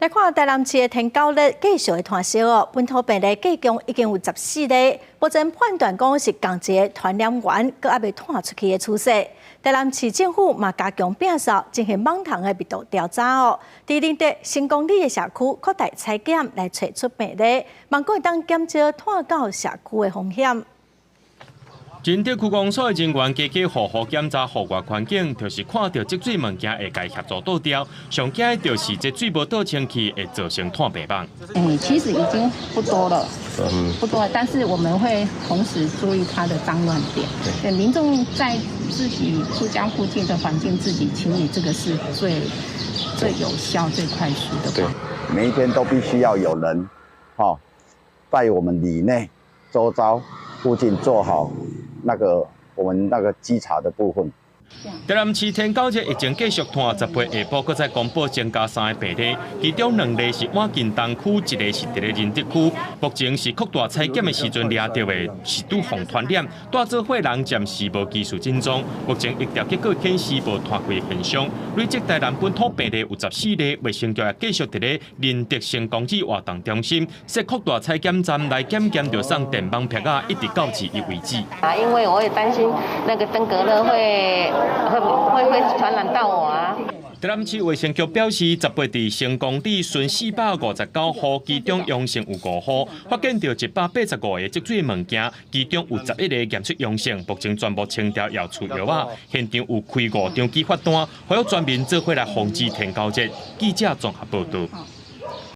來看台南市的天狗熱繼續的湠燒哦，本土病例計共已經有14例，目前判斷講是仝一个傳染源，閣猶未湠出去的趨勢。台南市政府嘛加強摒掃，進行蠓蟲的密度調查哦。佇仁德成功里的社區擴大採檢來揣出病例，望講會當減少湠到社區的風險。仁德區公所的人員家家戶戶檢查戶外環境，就是看著積水物件會共協助倒掉。上驚的就是這水無倒清去，會造成湠病蠓。嗯，其實已經不多了，不多，但是我們會同時注意它的髒亂點。對，民眾在自己住家附近的環境自己清理，這個是最最有效、最快速的。對，每一天都必須要有人，哈，在我們里內、周遭附近做好那個我們那個稽查的部分。台南市天狗熱疫情繼續湠，18下晡閣再公布增加三个病例，其中兩例是倚近東區，一个是佇咧仁德區。目前是擴大採檢的時陣掠著的，是拄予傳染，帶做伙人暫時無技術症狀。目前疫調結果顯示無湠開的現象，累積台南本土病例有14例，衛生局也繼續佇咧仁德成功里活動中心設擴大採檢站來檢驗，著送電蠓拍仔，一直到治愈為止。啊，因為我也擔心那個登革熱會傳染到我啊！台南市衛生局表示，18佇成功里巡459戶，其中陽性有五戶，發現著185個積水物件，其中有11個驗出陽性，目前全部清掉也除藥啊。現場有開五張舉發單，呼籲全民做伙來防止天狗熱。記者綜合報導。